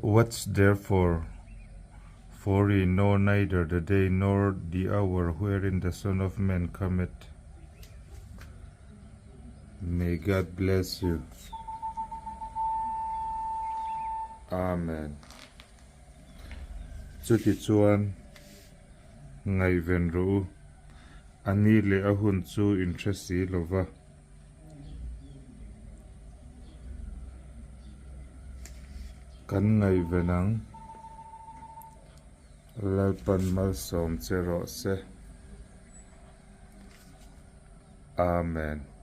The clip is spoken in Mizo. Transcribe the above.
Watch therefore, for ye know neither the day nor the hour wherein the Son of Man cometh. May God bless you. Amen. Chutichuan, ngaihven rawh u, a ni leh a hun chu in hre si lo va. Kan ngaihven ang. Lalpan malsawm che rawh se. Amen.